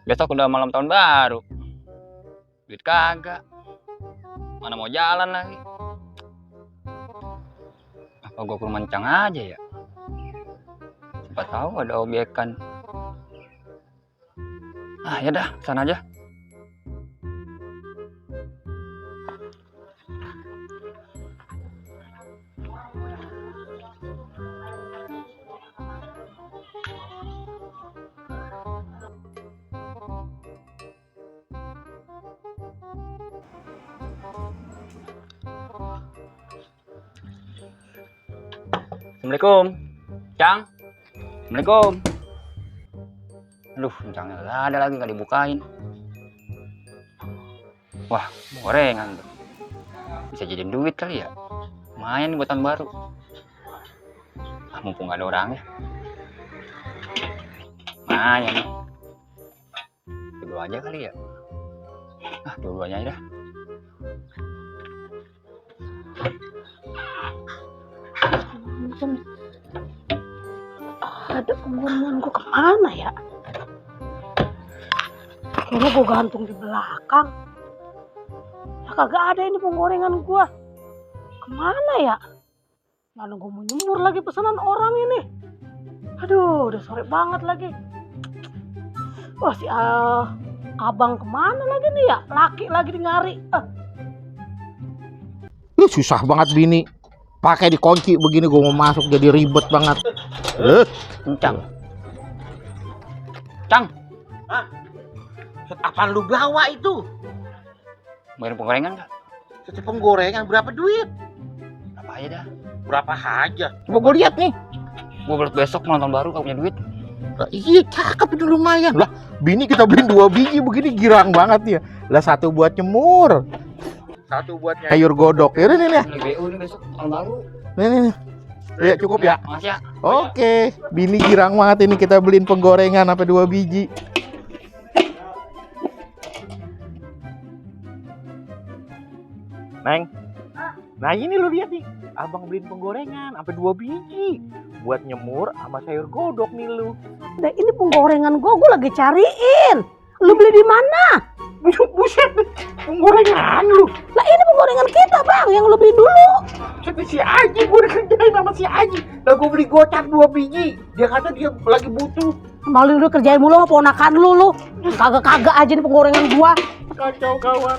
Besok udah malam tahun baru. Duit kagak. Mana mau jalan lagi. Apa gua ke rumah Encang aja ya? Siapa tahu ada obyekan. Ah, ya dah, sana aja. Assalamualaikum, Cang. Assalamualaikum. Aduh, Cangnya nggak ada lagi, nggak dibukain. Wah, gorengan tuh. Bisa jadiin duit kali ya. Lumayan nih buat tahun baru. Ah, mumpung nggak ada orangnya. Lumayan nih. Dua aja kali ya. Ah, dua-duanya aja dah. Ada penggorengan gue kemana ya? Kayaknya gue gantung di belakang. Ya kagak ada ini penggorengan gue. Kemana ya? Mana gue mau nyemur lagi pesanan orang ini. Aduh, udah sore banget lagi. Wah, si abang kemana lagi nih ya? Laki lagi di ngari. Susah banget bini. Pakai dikunci begini gue mau masuk jadi ribet banget. Cang. Cang. Hah? Apaan lu bawa itu? Bayarin penggorengan nggak? Satu penggorengan berapa duit? Apa aja dah. Berapa aja? Coba gue lihat nih. Gue buat besok mau nonton baru kalau punya duit. Lah, iya cakep itu lumayan. Lah bini kita beliin 2 biji begini girang banget ya. Lah satu buat nyemur. Satu buat sayur godok. Ya nih nih. BU ini besok tahun baru. Nih. Ya cukup ya. Makasih ya. Oke. Bini girang banget ini kita beliin penggorengan sampai 2 biji. Neng. Nah ini lu lihat nih. Abang beliin penggorengan sampai 2 biji. Buat nyemur sama sayur godok nih lu. Nah, ini penggorengan gue lagi cariin. Lu beli di mana? Buset, penggorengan lu. Lah ini penggorengan kita bang, yang lu beli dulu. Tapi si Aji, gue dikerjain sama si Aji. Lah gue beli gocap 2 biji. Dia kata dia lagi butuh. Malu lu kerjain mulu sama ponakan lu. Kagak-kagak aja nih penggorengan gua. Kacau kawan.